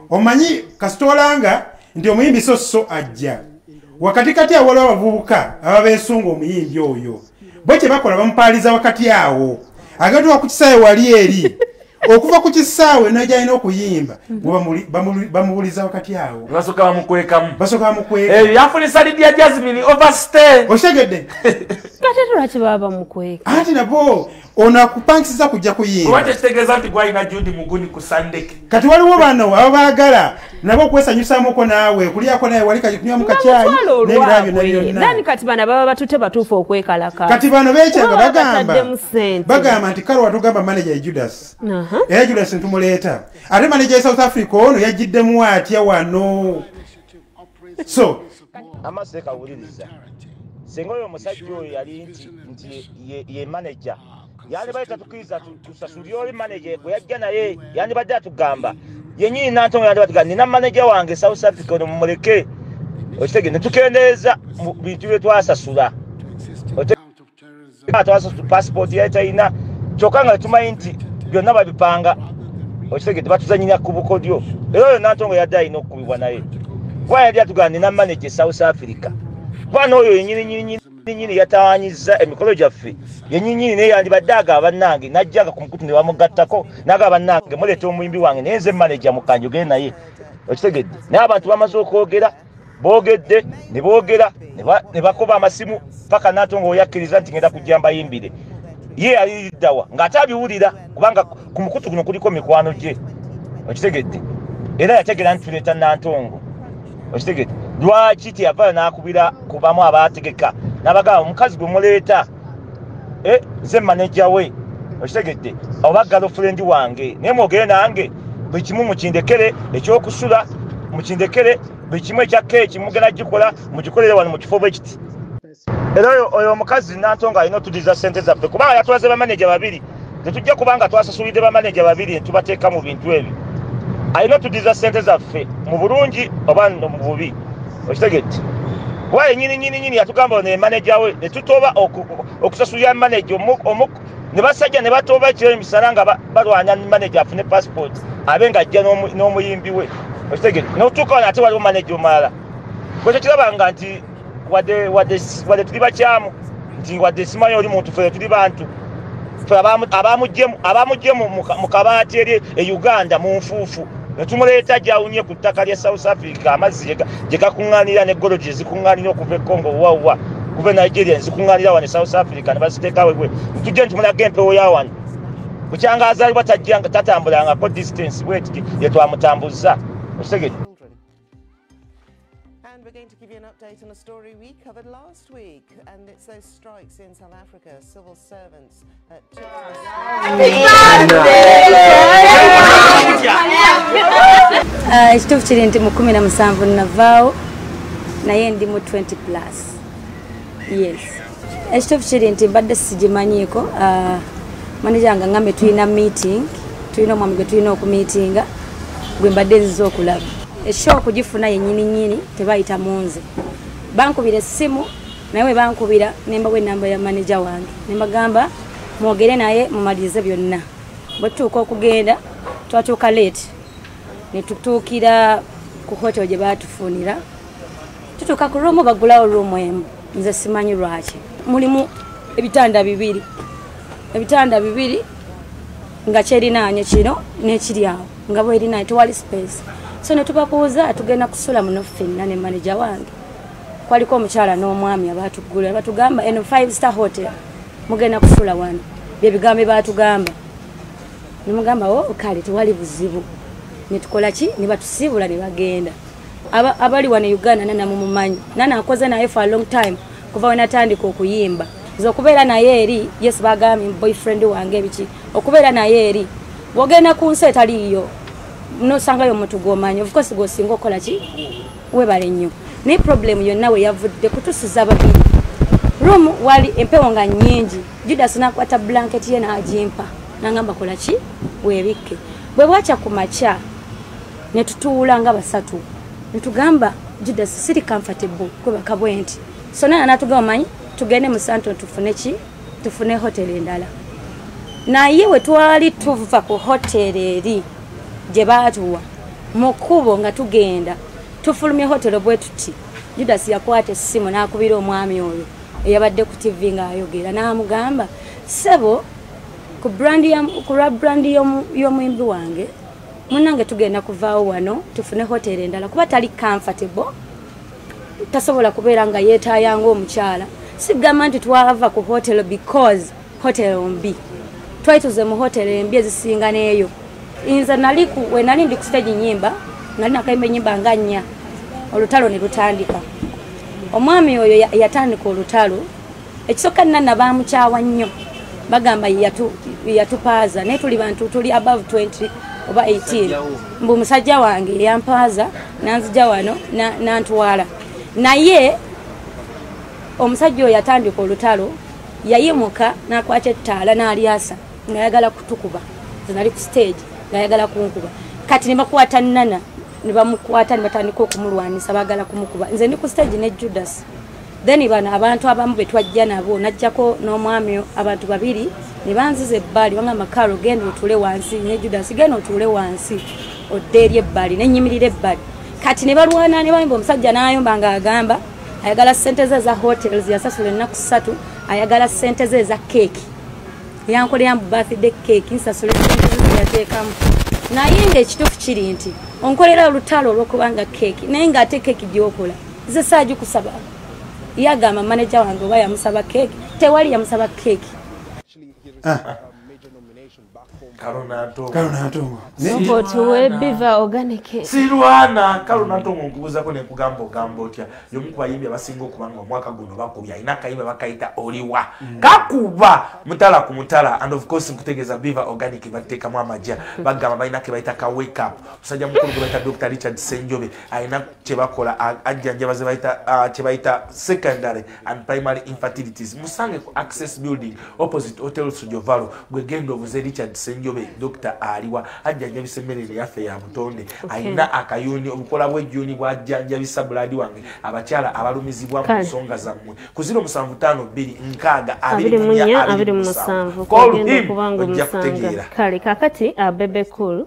Omanyi kasitolanga nti omuyimbi so ajja. Wakati kati awo waliwo abavubuka ababeesunga omuyimbi oyo. Bo kye bakola bamupaaliza wakati awo. Agatuuka ku kisaawe wali eri. Okuva ku kisaawe n'ajja alina okuyimba bamubuliza wakati awo. Basooka bamukwekamu. Basooka bamukweka. Yafunisa Lydia Jasmine overstay. Okitegedde? Kati lwaki baba bamukweka? Anti nabo ono akupangisiza kujja kuyimba. Lwaki kitegeeza nti gwalina Jude Muguni ku Sandeke? Kati waliwo bano ababaagala nabo okwesanyusaamuko naawe kulyako naye wali kunywa mu kacaayi n'ebirala byonna byonna. Nani kati bano baba batute batuufu okwekalaka. Kati bano beekyanga bagamba nti Kale watugamba manager ye Judas. Era Judas ntumuleeta. Ate manager ye South Africa ono yagiddemu atya wano. So amase kawuliriza. Singa oyo omusajja oyo yali nti ye manager. Yandibadde tatukiriza tusasulire oli manager gwe yajja naye yandibadde atugamba yennyini Nantongo yandibadde atugamba nina manager wange South Africa ono mumuleke. Okitegedde ne tukendeeza mu bintu bye twasasula. Twasasula passport yali talina kyokka nga tumanyi nti byonna babipanga. Okitegedde batuzannyira ku bukodyo. Era oyo Nantongo yadde alina okukubibwa naye. Kuba yali atugamba nina manager South Africa. Kuba n'oyo yennyini nyini yatawanyiza emikolo gyaffe yennyini naye yandibadde agaba bannange n'ajjanga ku mukutu ne bamugattako n'agaba bannange muleeta omuyimbi wange naye nze manager mukanjogere naye. Okitegedde naye abantu bamaze okwogera boogedde ne boogera ne bakuba amasimu paka Nantongo oyakkiriza nti ngenda kujja mbayimbire. Ye aliriddawa ng'ate abiwulira kubanga ku mukutu guno kuliko mikwano gye. Okitegedde era yategeera nti tuleeta Nantongo. Okitegedde lwaki teyavaayo n'akubira kubamu abaategeka n'abagamba omukazi gwe muleeta nze manager we. Okitegedde oba girlfriend wange naye mwogere nange buli kimu mukindekere ekyokusula mukindekere buli kimu ekya keeki mugenda gikola mugikolere wano mu kifo bwe kiti. Era oyo omukazi Nantongo alina otudiza ssente zaffe kubanga yatulaze bamaneja babiri. Tetujja kubanga twasasulidde bamaneja babiri ne tubateeka mu bintu ebyo. Alina otudiza ssente zaffe mu bulungi oba mu bubi. Okitegedde kuba yennyini nyini yatugamba ono ye manager we ne tutoba okusasulira manager ne basajja ne batoba ekiro emisana nga balwana ne manager afune passport abe ng'ajja n'omuyimbi we. Okitegedde n'otuuka wano ate waliwo manager omulala. Gwe tekirabanga nti wadde tuli bakyamu nti wadde simanyi oli muntu ffe tuli bantu ffe abamugye mu kabaati eri e Uganda mu nfuufu ne tumuleeta gyawunye ku ttaka lya South Africa amazzi gye gakuŋŋaanira ne golo gye zikuŋŋaanira okuva e Congo wawa kuva e Nigeria ne zikuŋŋaanira wano e South Africa ne baziteekawo bwe tujje ntumulaga empewo ya wano. Bukyanga azaalibwa tajjanga tatambulangako distance bweti ye twamutambuza. Okitegedde. And we're going to give you an update on a story we covered last week, and it's those strikes in South Africa. Civil servants took ekituufu kiri nti mu 17 navaawo naye ndi mu 20 plus. Yes, ekituufu kiri nti mbadde sigimanyiiko. Manager nga ngambe tulina meeting, tulina omwami gwe tulina okumiitinga gwe mbadde nziza okulaba. Eshow okugifuna yennyini nnyini tebayita mu nze. Bankubira essimu naye bwe bankubira ne mbawa ennamba ya manager wange ne mbagamba mwogere naye mumalirize byonna. Bwe tutuuka okugenda twatuuka late ne tutuukira ku hotel gye baatufunira. Tutuuka ku room baggulawo room emu nze simanyi lwaki. Mulimu ebitanda bibiri nga kyerinaanye kino n'ekiri awo nga bwerinaanye tewali space. So ne tubabuuza tugenda kusula muno ffenna ne manager wange. Kwaliko omukyala n'omwami abaatugula batugamba eno 5 star hotel mugenda kusula wano. Bye bigambo baatugamba. Ne mugamba oh kale tewali buzibu. Ne tukola ki ne batusiibula ne bagenda. Abali wano Uganda nana mumumanyi. Nana akoze naye for a long time kuva we natandika okuyimba. Nze okubeera naye eri yes bagambye boyfriend wange biki okubeera naye eri bw'ogenda ku nsi etaliiyo Nosangayo omuntu gw'omanyi, of course gw'osinga okola ki, webale nnyo. Naye problem yonna we yavudde kutusuza babiri. Room wali empewo nga nnyingi. Judas n'akwata blanket ye n'agimpa, n'angamba kola ki, weebikke. Bwe bwakya ku makya ne tutuula nga basatu, ne tugamba Judas siri comfortable kwebaka bwe nti. So naye n'atugamba omanyi tugende mu Santo tufune ki, tufune hotel endala. Naye we twali tuva ku hotel eri gye baatuwa, mu kkubo nga tugenda tufulumye hotel bwe tuti, Judas yakwata essimu n'akubira omwami oyo eyabadde ku TV ng'ayogera, n'amugamba ssebo ku brand y'omuyimbi wange munnange tugenda kuvaawo wano tufune hotel endala kuba tali comfortable, tasobola kubeera nga yeetaaya ng'omukyala. Sigamba nti twava ku hotel because hotel mbi, twali tuze mu hotel embi ezisinga n'eyo. Nze nali we nali ndi ku stage nnyimba, nali nakayimba ennyimba nga nnya, olutalo ne lutandika. Omwami oyo yatandika olutalo, ekisooka nna baamukyawa nnyo, bagamba yatupaaza, naye tuli bantu tuli above 20 oba 18. Mbu musajja wange yampaaza nanzija wano nantwala. Naye omusajja oyo yatandika olutalo, yayimuka n'akwata ettaala n'alyasa ng'ayagala kutukuba. Nze nali ku stage ng'ayagala kunkuba. Kati ne bakwata Nana, ne bamukwata ne batandika okumulwanisa, baagala kumukuba. Nze ndi ku stage ne Judas. Then bano abantu abamu be twajja nabo, najjako n'omwami abantu babiri ne banziza ebbali, bangamba Karo genda otuule wansi, ne Judas genda otuule wansi, odde eri ebbali, ne nnyimirira ebbali. Kati ne balwana ne bayimba, omusajja n'ayomba ng'agamba ayagala ssente ze eza hotels yasasula ennaku 3, ayagala ssente ze eza keeki, yankolera mbu birthday cake, nsasula ssente ze yateekamu. Naye ng'ekituufu kiri nti onkolera olutalo olw'okubanga keeki, naye ng'ate keeki gy'okola nze saagikusaba. Yagamba manager wange oba yamusaba keeki, tewali yamusaba keeki. Kalonantongo Biva Organic sirwana. Kalonantongo nkubuuzako ne nkugamba ogamba otya y'omu ku bayimbi abasinga okuba nga omwaka guno bakubye, alina akayimba bakayita Oliwa, kakuba mutala ku mutala. And of course nkutegeeza Biva Organic bateekamu amagya, bagamba balina ke bayita ka wake up. Musajja mukulu gwe bayita Dr. Richard Senjobe alina kye bakola, ajjanjaba ze bayita kye bayita secondary and primary infertilities. Musange ku Access Building opposite Hotel Sujovalo, gwe genda obuze Richard Senjobe Dr. Aliwa, ajjanjabisa emmere yaffe ya butonde. Alina akayuni obukola bw'ejjuni bw'ajjanjabisa buladi wange abakyala abalumizibwa mu nsonga zammwe ku 0752 6 24 27. Call him, ojja kutegeera. Kale kakati Bebe Cool,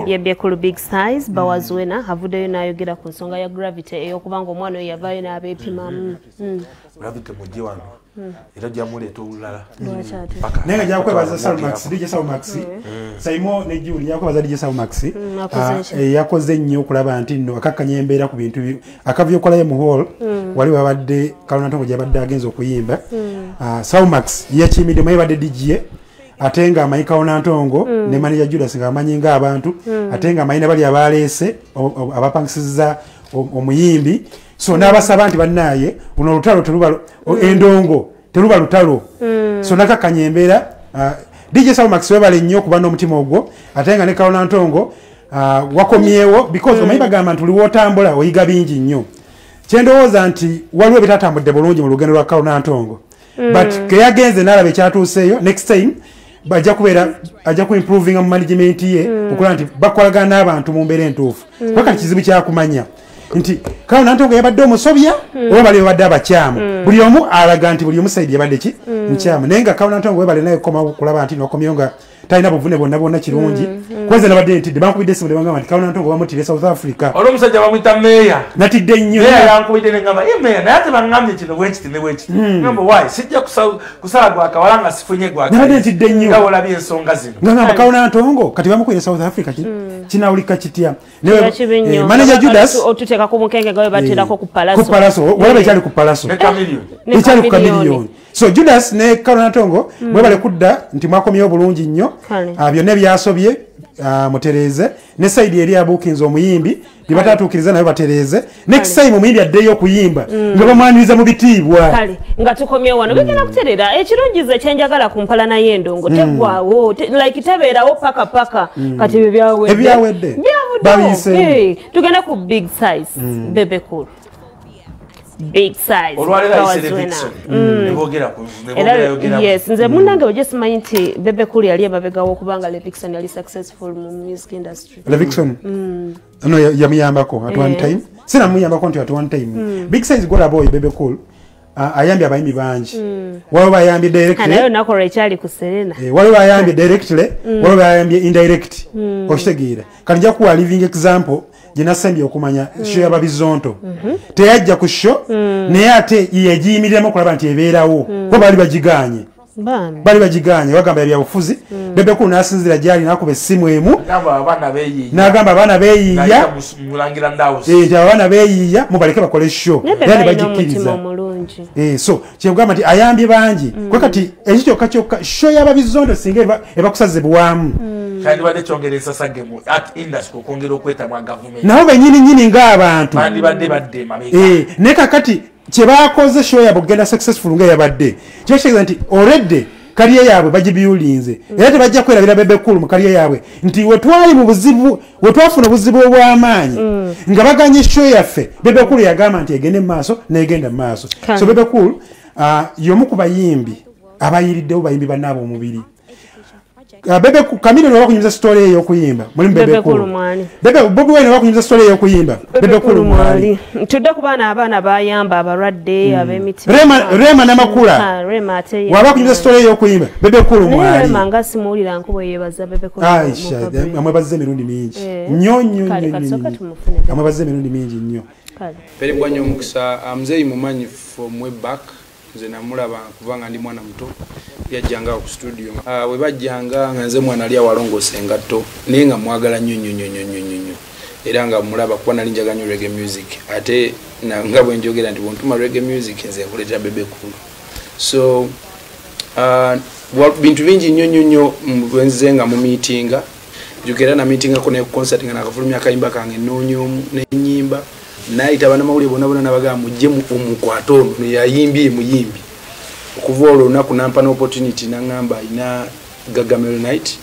Bebe Cool big size Bawazwena avuddeyo n'ayogera ku nsonga ya Gravity ey'okubanga omwana oyo yavaayo n'abeepimamu. Gravity mujje wano era jamuleeta olulala. Naye nga jakwebaza Salmax, DJ Salmax, Saimo ne Julie, jakwebaza DJ Salmax yakoze nnyo okulaba nti nno akakkanya embeera ku bintu akavuyo okolayo mu hall wali wabadde Kalonantongo gyabadde agenza okuyimba. Salmax yakiyimiddemu, yabadde DJ, ate nga amanyi Kalonantongo ne manager Judas nga amanyi ng'abantu, ate nga amanyi ne bali abaleese abapangisizza omuyimbi. So n'abasaba nti bannaaye luno olutalo teruba endongo, teruba lutalo. So nakakkanya embeera. DJ Salmax webale nnyo okuba n'omutima ogwo, ate nga ne Kalonantongo wakomyewo because omanyi bagamba nti oli w'otambula oyiga bingi nnyo. Kyendowooza nti waliwo ebitatambudde bulungi mu lugendo lwa Kalonantongo, but ke yagenze n'alaba ekyatuuseeyo, next time ajja kubeera ajja ku improvinga mu management ye okulaba nti bakolagana n'abantu mu mbeera entuufu. Kuba kati kizibu kyakumanya nti Kalonantongo yabadde omusobya oba bali babadde abakyamu. Buli omu alaga nti buli omu side yabadde ki nkyamu, naye nga Kalonantongo webale naye komawo kulaba nti nokomyewo nga talina buvune bwonna bwonna kirungi. Kwanza nabadde ntidde, bankubidde essimu ne bangamba nti Kalonantongo bamuttire South Africa. Olwo omusajja bamuyita Meeya. Natidde nnyo. Meeya yankubidde ne ngamba, "Ye Meeya, naye ate baŋŋambye kino bwe kiti ne bwe kiti." Ngamba, "Why? Sijja kusala gwakawala nga sifunye gwakawala." Nabadde ntidde nnyo. Nga olabye ensonga zino. Nga ngamba Kalonantongo kati bamukwire South Africa kinawulika kitya. Manager Judas otuteeka ku mukenge gawe baterako ku Palaso. Ku Palaso, walaba ekyali ku Palaso. Ne Chameleone. Ekyali ku Chameleone. So Judas ne Kalonantongo mwebale kudda nti mwakomyewo bulungi nnyo. Byonna ebyasobye Mutereeze ne side eri abukinza omuyimbi bye nayo batereeze. Next time omuyimbi addeyo okuyimba nga bamwaniriza mu bitiibwa. Kale nga tukomye wano bigenda kuterera. Ekirungize kyenjagala ku mpalana y'endongo teggwawo, like tebeerawo paka paka. Kati ebyo byawedde, byawedde. Tugenda ku Big Size, Bebe Cool. Big Size. Yes, nze munnange bwe simanyi nti Bebe Cool yali emabega w'okubanga Levixone yali successful mu music industry. Levixone? No, yamuyambako at one time. Sinamuyambako nti at one time. Big Size golaba oyo Bebe Cool ayambye abayimbi bangi. Waliwo bayambye directly. Naye olunaku lwekyali ku Serena. Waliwo bayambye directly, waliwo bayambye indirect. Okitegeera. Kati nja kuwa living example gye nasembye okumanya show y'Ababizonto. Teyajja ku show, naye ate yegiyimiriramu okulaba nti ebeerawo. Kuba baali bagigaanye. Bali bagigaanye bagamba ebyabufuzi. Bebe Cool n'asinziira gy'ali n'akuba essimu emu. N'agamba abaana beeyiiya. Abaana beeyiiya mubaleke bakole show. Era ne bagikkiriza. So kyekugamba nti ayambye bangi. Kwe kati ekyo kyokka kyokka show y'Ababizonto singa ebakusaze buwamu. Kyandibadde kyongera ensasage mu art industry okwongera okwetamwa gavumenti. Nabo bennyini nnyini ng'abantu. Bandibadde badde emabega. Naye kakati kye baakoze show yaabwe okugenda successful nga yabadde. Kiba kitegeeza nti already kariya yaabwe bagibyulinze. Era tebajja kwerabira Bebe Cool mu kariya yaabwe nti we twali mu buzibu, we twafuna obuzibu obw'amaanyi nga baganye show yaffe. Bebe Cool yagamba nti egende mu maaso n'egenda mu maaso. So Bebe Cool y'omu ku bayimbi abayiriddewo bayimbi bannaabwe omubiri. Bebe Chameleone wakunyumiza story ey'okuyimba mulimu Bebe Cool. Bebe Bobi Wine wakunyumiza story ey'okuyimba Bebe Cool mwali. Tudde ku baana, abaana bayamba abalwadde ab'emitima. Rema Namakula waba kunyumiza story ey'okuyimba Bebe Cool mwali. Rema nga simuwulira nkuba yeebaza Bebe Cool. Aisha amwebaza emirundi mingi nnyo nnyo nnyo. Amwebaza emirundi mingi nnyo. Perebwa nnyo omukisa. Muzeeyi mumanyi from way back. Nze namulaba kubanga ndi mwana muto, yajjanga ku studio. Bwe bajjanga nga nze mwana ali awalongoosa engatto, naye nga mwagala nnyo nnyo nnyo nnyo nnyo. Era nga mulaba kuba nali njagala nnyo reggae music. Ate nga bwe njogera nti bw'ontuma reggae music nze nkuleetera Bebe Cool. So bintu bingi nnyo nnyo nnyo bwe nzize nga mu meetinga. Jjukira na meetingako ne ku concert nga nakafulumya akayimba kange nnoonya omu n'ennyimba. Nayita bannamawulire bonna bonna n'abagamba mujje omukwate ono yayimbye muyimbi. Okuva olwo olunaku nampa n'opportunity n'aŋŋamba alina Gagamel Night.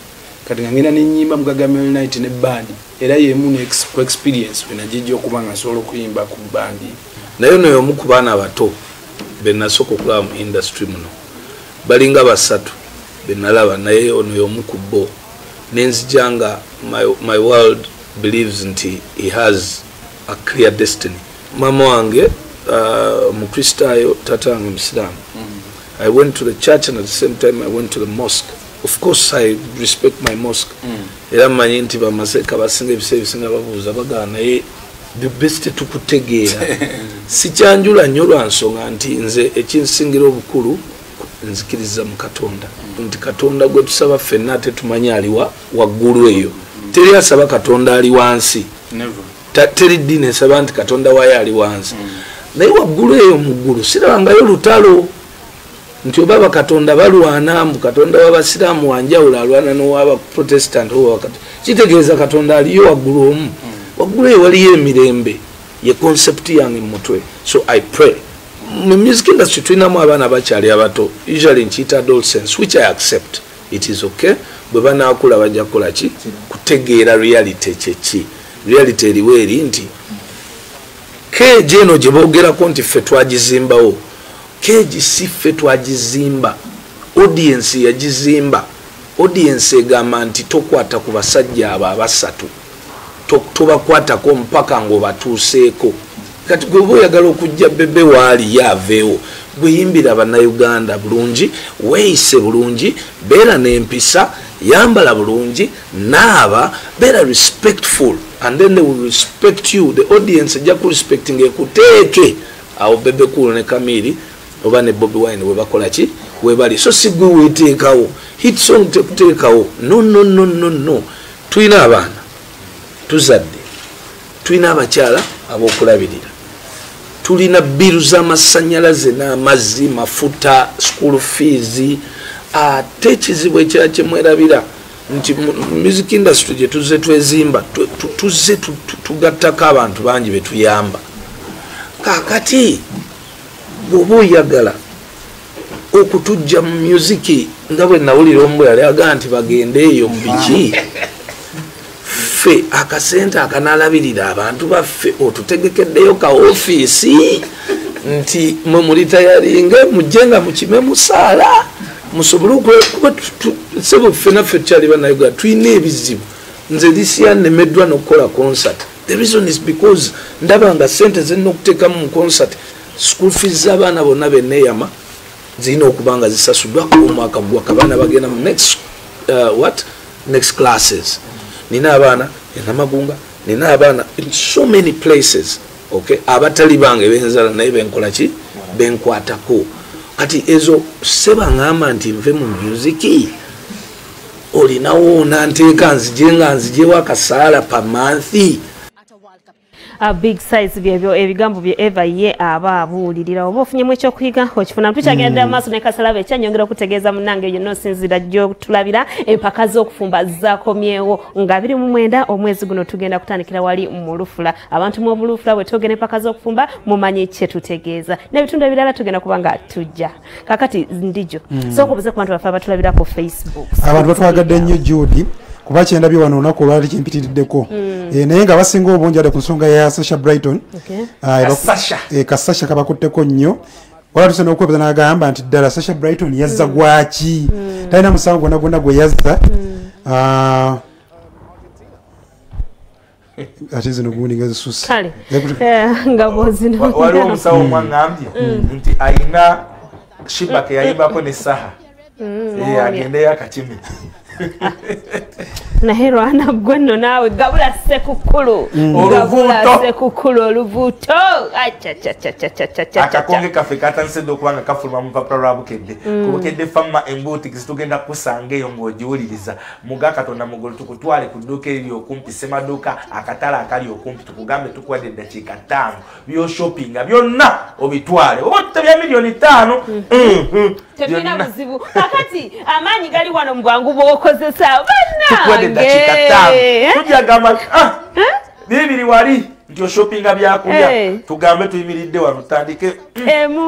Kati nga ngenda n'ennyimba mu Gagamel Night ne bandi. Era y'emu ku experience we nagijja okuba nga nsobola okuyimba ku bandi. Naye ono y'omu ku baana abato be nasooka okulaba mu industry muno. Balinga basatu be nalaba, naye ono y'omu ku bo. Ne nzija nga my world believes nti he has a clear destiny. Mama wange Mukristayo, tata wange Muslimu. I went to the church and at the same time I went to the mosque. Of course I respect my mosque. Era mmanyi nti bamaseeka basinga ebiseera ebisinga babuuza bagamba naye the best tukutegeera. Sikyanjula nnyo lwa nsonga nti nze ekinsingira obukulu nzikiriza mu Katonda. Nti Katonda gwe tusaba ffenna ate tumanyi aliwa waggulu eyo. Teri asaba Katonda ali wansi. Teri ddiini esaba nti Katonda waayo ali wansi. Naye waggulu eyo mu ggulu sirabangayo lutalo nti oba bakatonda balwana, mu Katonda w'Abasiraamu wanjawulo alwana n'ow'Abaprotestant oba kitegeeza Katonda aliyo waggulu omu. Waggulu eyo waliyo emirembe, ye concept yange mu mutwe. So I pray. Mu music industry tulinamu abaana bakyali abato, usually nkiyita adolescence, which I accept. It is okay. Bwe banaakula bajja kukola ki? Kutegeera reality kyeki. Reality eriwo eri nti keegi eno gye boogerako nti ffe twagizimbawo, keegi si ffe twagizimba, audience yagizimba. Audience egamba nti tokwata ku basajja abo abasatu, tobakwatako mpaka ng'obatuuseeko. Kati gwe oba oyagala okujja Bebe waali ye aveewo, gwe yimbira Bannayuganda bulungi, weeyise bulungi, beera n'empisa, yambala bulungi, naaba, beera respectful, and then they will respect you. The audience ejja ku respecting ekuteeke awo Bebe Cool ne Chameleone oba ne Bobi Wine we bakola ki we bali. So si gwe weeteekawo hit song tekuteekawo. No, no, no, no, no. Tulina abaana tuzadde, tulina abakyala ab'okulabirira, tulina biru z'amasannyalaze n'amazzi, mafuta, school fees. Ate ekizibu ekirala kye mwerabira Nti music industry gye tuzze twezimba, tuzze tugattako abantu bangi betuyamba. Kaakati bw'oba oyagala okutujja mu music, nga bwe nawulira omu bwe yali agamba nti bagende eyo mu biki, ffe akasente akanaalabirira abantu baffe otutegekeddeyo ka ofiisi nti mwe mulitayalinge mujje nga mukime musaala musobole okuba sebo ffe naffe tukyali bannayuganda tulina ebizibu. Nze this year nnemeddwa n'okukola concert. The reason is because ndaba nga sente zenna okuteekamu mu concert, school fees z'abaana bonna benneeyama zirina okuba nga zisasuddwa omwaka gwaka, abaana bagenda mu next next classes. Nina abaana enamagunga, nina abaana in so many places, okay, abatali bange benzala naye benkola ki, benkwatako. Kati ezo seba ngamba nti nve mu music, olinawo nanteeka nzije nga nzijewo akasaala pa month. Big size byebyo ebigambo bye Eva ye aba abuulirira. Oba ofunyemu ekyokuyiga okifuna. Tukyagenda maaso ne Kasalaba ekyanyongera okutegeeza munnange yonna osinziira gy'otulabira empaka z'okufumba zakomyewo nga 29 omwezi guno tugenda kutandikira wali mu Lufula. Abantu mu Lufula bwe twogera empaka z'okufumba mumanyi kye tutegeeza, n'ebitundu ebirala tugenda kuba nga tujja. Kakati ndijo sooka obuze ku bantu baffe abatulabira ku Facebook. Abantu batwagadde nnyo Judy, kuba kyendabye wano olunaku olwali kimpitiriddeko. Naye nga basinga obungi ade ku nsonga ya Sasha Brighton. Kasasha kabakutteko nnyo. Wala tuse n'okwebaza n'agamba nti ddala Sasha Brighton yazza gwaki, talina musango gwonna gwonna gwe yazza. Ate zino gundi nga zisusse. Kale nga bw'ozino. Waliwo omusawo omwaŋŋambye nti ayina Shiba ke yayimbako ne Saha, agendeyo akakime. Naye lwana gwe nno naawe gabula ssekukulu, gabula ssekukulu olubuto. Akakonge kaffe katandise dda okuba nga kafuluma mu lupapula lwa Bukedde. Ku Bukedde Fama Embuutikizi tugenda kusanga eyo ng'ogiwuliriza. Muga Katonda mugolo tukutwale ku dduuka eriri okumpi, semaduuka akatale akali okumpi, tukugambe tukuwadde eddakiika 5 by'oshoppinga byonna obitwale, oba tutabya miliyoni 5. Tebirina buzibu. Kakati amaanyi gali wano mu bwangu bw'okozesa tukuwadde eddakiika 5 tujagamba bibiri wali nti oshoppinga byakulya, tugambe tuyimiridde wano tutandike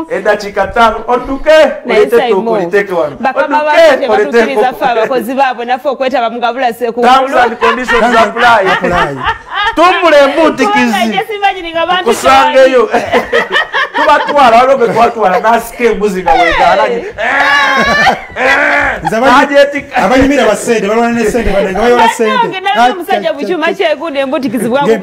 eddakiika 5 odduke oleete ettooke oliteeke wano, bakama baffe batukkiriza ffe abakozi baabwe naffe okwetaba mu gabula ssekukulu. Terms and conditions apply. Tumbula embuutikizi tukusangeyo. Tubatwala waliwo gwe twatwala n'asika embuzi nga weegaana. Abanyumira basente balwana ne sente banange bayola sente. Omusajja bukyuma kyegundi embutikizi bwangu.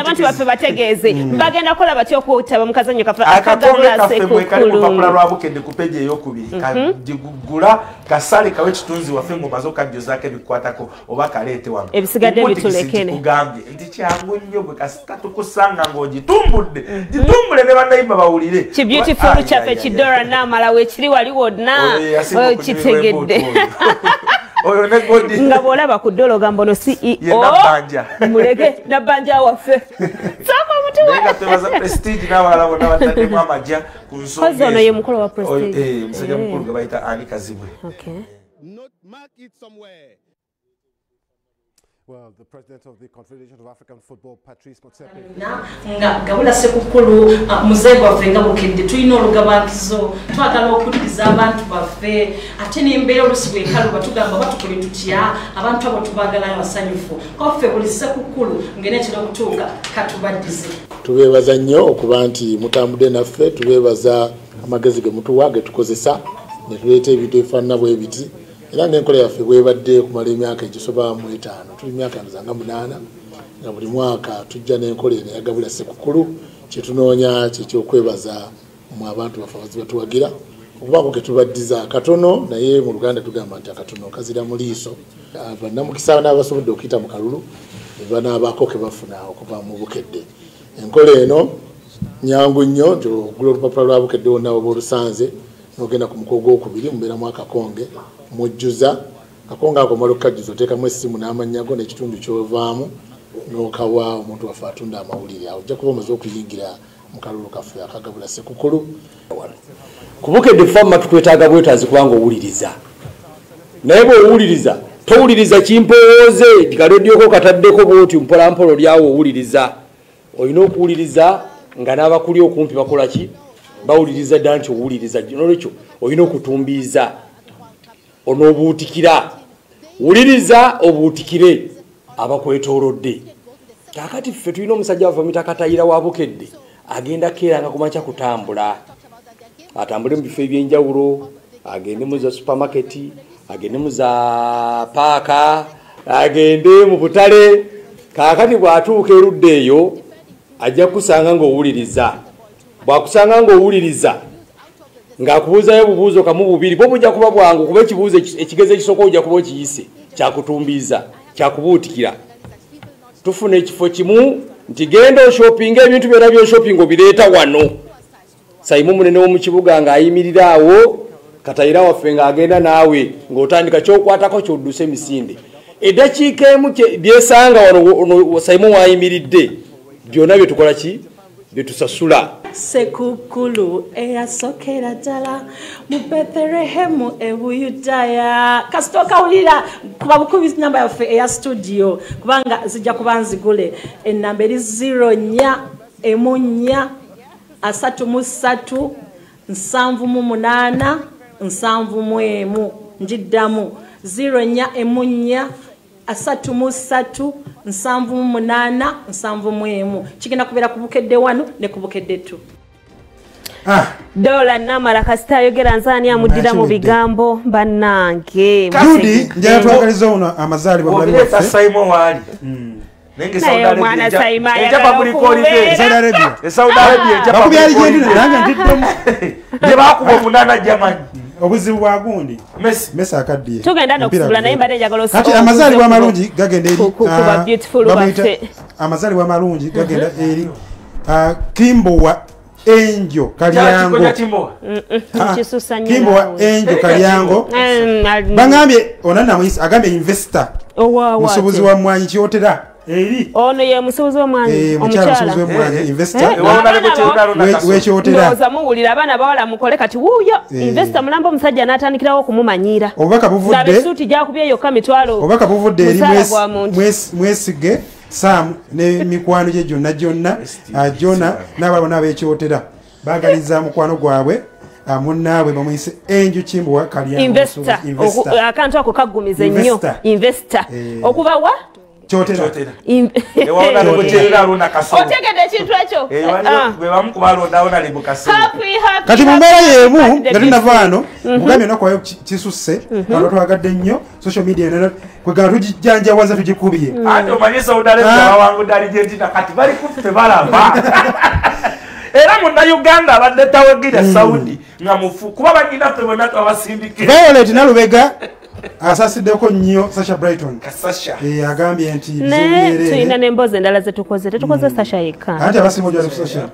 Abantu baffe bategeeze bagenda kukola batya okwetaba mu kazannyo kaffe akakonge kaffe mwe kali ku lupapula lwa Bukedde ku peji ey'okubiri. Kagigula kasale kawe kitunzi waffe ng'omaze okajjuzaako ebikwatako oba kaleete wano ebisigadde bitulekene. Kugambye nti kyangu nnyo gwe kasita tukusanga ng'ogitumbudde, gitumbule ne bannayimba bawulire. Ki beautiful kyaffe kidora naamala weekiri wali wonna okitegedde. Oyo ne Godi nga bw'olaba ku ddolo ogamba ono CEO muleke Nabbanja waffe. Sooka omutuwe. Naye twebaza Prestige n'abalala bonna bataddemu amagya ku nsonga. Kozi ono ye mukulu wa Prestige. Musajja mukulu gwe bayita Ani Kazibwe. Well, the president of the Confederation of African Football, Patrice Motsepe. Nga gabula sekukulu muzeeyi gwaffe nga Bukedde tulina olugabankizo, twagala okuddiza abantu baffe ate n'embeera olusi bwekaluba tugamba batukole tutya abantu abo tubaagalayo basanyufu koffe buli sekukulu ng'eneetera okutuuka katubaddize. Tubeebaza nnyo okuba nti mutambudde naffe, tubeebaza amagezi ge mutuwa ge tukozesa ne tuleeta ebintu ebifaanana bwe biti. Era n'enkola yaffe bwebadde okumala emyaka egisoba mu 5, tuli myaka nga 8 nga buli mwaka tujja n'enkola eno eyagabula ssekukulu. Kyetunoonya kyekyokwebaza mu abantu baffe abazi batuwagira okubaako ke tubaddiza katono, naye mu Luganda tugamba nti akatono kazira mu liiso. Bannamukisa n'abasobodde okuyita mu kalulu ne banaabaako ke bafuna okuva mu Bukedde. Enkola eno nyangu nnyo nti ogula olupapula lwa Bukedde wonna oba olusanze n'ogenda ku muko ogwokubiri mubeeramu akakonge mujjuza akakonge ako omala okukajjuza oteekamu essimu n'amannya go n'ekitundu ky'ovaamu n'okawa omuntu waffe atunda amawulire. Awo ojja kuba omaze okuyingira mu kalulu kaffe akagabula ssekukulu. Ku Bukedde Fama tukwetaaga bwetaazi kubanga owuliriza. Naye bw'owuliriza towuliriza kimpowooze kaledyoko kataddeko bw'oti mpolampola olyawo owuliriza. Olina okuwuliriza nga n'abakuli okumpi bakola ki? Bawuliriza ddala nti owuliriza. N'olwekyo olina okutumbiiza onoobuutikira. Wuliriza obuutikire abakwetoolodde. Kaakati ffe tulina omusajja waffe bamuyita Katayira wa Bukedde, agenda keeranga ku makya kutambula. Atambule mu bifo eby'enjawulo, agende mu za supamaketi, agende mu za paaka, agende mu butale. Kaakati bw'atuuka erudda eyo ajja kusanga ng'owuliriza. Bw'akusanga ng'owuliriza ng'akubuuzayo obubuuzo kamu bubiri, bwo bujja kuba bwangu kuba ekibuuzo ekigezo ekisooka ojja kuba okiyise, kyakutumbiiza, kyakubuutikira. Tufuna ekifo kimu nti genda oshopinga ebintu byonna by'oshopinga obireeta wano. Saimu munene w'omu kibuga ng'ayimirira awo, Katayira waffe ng'agenda naawe ng'otandika ky'okwatako ky'odduse emisinde. Eddakiika emu byesanga wano Saimu w'ayimiridde byonna bye tukola ki? Bye tusasula. Sekukkulu eyasokera ddala mu Bethlehemu e Buyudaaya. Kasita okawulira kuba bukubi namba yaffe eya studio kubanga zijja kuba nzigule. Ennamba eri 04 4 33 78 71. Njiddamu 04 4 33 78 71. Kigenda kubeera ku Bukedde 1 ne ku Bukedde 2. Dola namala kasita ayogera nzani amuddira mu bigambo bannange. Judy njagala twagaliza ono amazaalibwa mulabi waffe. Simon waali. Naye omwana Simon ayagala okubeera. Saudi Arabia. Saudi Arabia ejja Bakubye Argentina nange ntiddemu. Gye baakuba omunaana Germany. Obuzibu bwa gundi. Messi akaddiye. Tugenda n'okusubula naye mbadde njagala Kati amazaalibwa amalungi gagenda eri kuba beautiful baffe. Amazaalibwa amalungi gagenda eri Kimbowa Enjo Kalyango. Kimbowa Enjo Kalyango. Bangambye onana muyisi agambye investor. Musuubuzi wa mmwanyi Kyotera. Eri. Ono ye musuubuzi w'emmwanyi omukyala. Musuubuzi w'emmwanyi investor. Wekyotera. Ndowooza muwulira abaana bawala mukole kati wuuyo investor mulamba omusajja n'atandikirawo okumumanyira. Obubaka buvudde. Laba essuuti gy'akubye yokka mitwalo. Obubaka buvudde eri Mwesige Sam ne mikwano gye gyonna gyonna Jona n'abalala bonna ab'ekyotera baagaliza mukwano gwabwe munnaabwe bamuyise Enju Kimbowa Kalyango. Investor. Akantu ako kaggumize nnyo. Investor. Okuva wa? Kyotera. Otegedde ekintu ekyo. Kati mu mbeera y'emu nga tunava wano mugambye ennaku wayo kisusse abantu twagadde nnyo social media kwegamba tugijjanjawaza tugikubye. Ate omanyi Saudi Arabia bawangudde Argentina kati bali kuffe balaba. Era munnayuganda abadde tawagira Saudi nga mufu kuba bannyinaffe bonna twabasindikira. Violet Nalubega asasiddeko nnyo Sasha Brighton. Sasha. Agambye nti naye tulina n'emboozi endala ze tukoze tetukoze Sasha yekka. Anti abasinga ojja ku Sasha.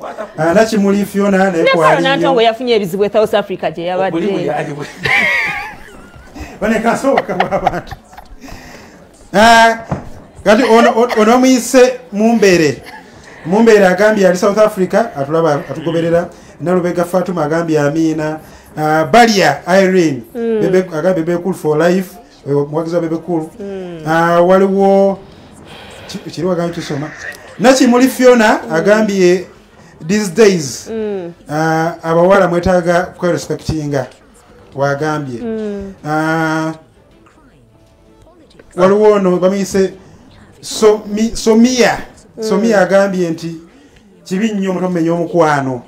Nakimuli Fiona naye kwali. Nantongo yafunye ebizibu e South Africa gye yabadde. Bane kasooka bw'abantu. Kati ono muyise Mumbere. Mumbere agambye ali South Africa atulaba atugoberera. Nalubega Fatuma agambye Amina. Balia Irene bebe agambye Bebe Cool for life, mwagizi wa Bebe Cool. Waliwo kiriwo agambye tusoma. Nakimuli Fiona agambye these days abawala mwetaaga kwerespectinga wagambye. Waliwo ono bamuyise Somia. Somia agambye nti kibi nnyo omuntu omumenya omukwano.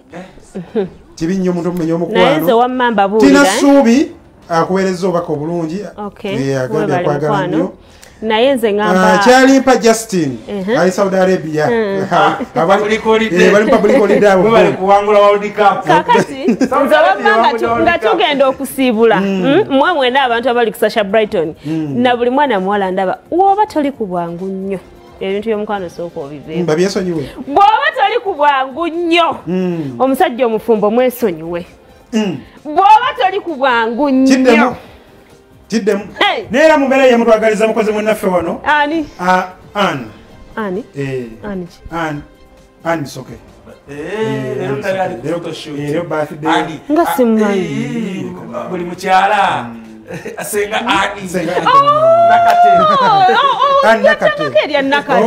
Kibi nnyo omuntu omumenya omukwano. Tina Suubi akuweerezza obubaka obulungi. Agambye akwagala nnyo. Naye nze ngamba Kyalimpa Justin ali Saudi Arabia. Bali public holiday abo. Bali kuwangula World Cup. Kakati nze wamma nga tugenda okusiibula. Mmwe mwena abantu abali ku Sasha Brighton na buli mwana muwala ndaba woba toli ku bwangu nnyo. Ebintu by'omukwano sooka obiveeko. Babyesonyiwe. Bw'oba toli ku bwangu nnyo omusajja omufumbo mwesonyiwe. Bw'oba toli ku bwangu nnyo. Kiddemu. Neera mu mbeera yemutwagaliza mukozi munnaffe wano. Ani? Ann. Ani? Ani ki? Ann. Ann Musoke. Leero birthday. Nga simumanyi. Buli mukyala. Senga ani? Senga Nakate. Nakate. Nakate.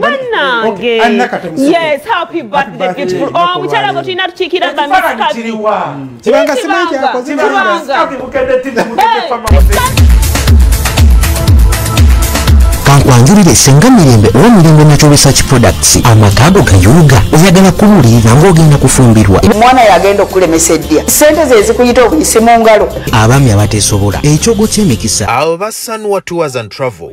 Bannange. Yes, happy birthday beautiful. Oh, mukyala gwe tulina tukiikira ba Miss Kabi. Kibanga simanyi kyakoze. Kibanga. Kankwanjulire Senga Mirembe owa Mirembe Natural Research Products. Amaka go gayuga oyagala kubuulirira ng'ogenda kufumbirwa. Omwana yagenda okulemesa eddya, ssente ze zikuyita obuyise mu ngalo. Abaami abateesobola, ekyogo ky'emikisa. Abo ba Sanwa Tours and Travel.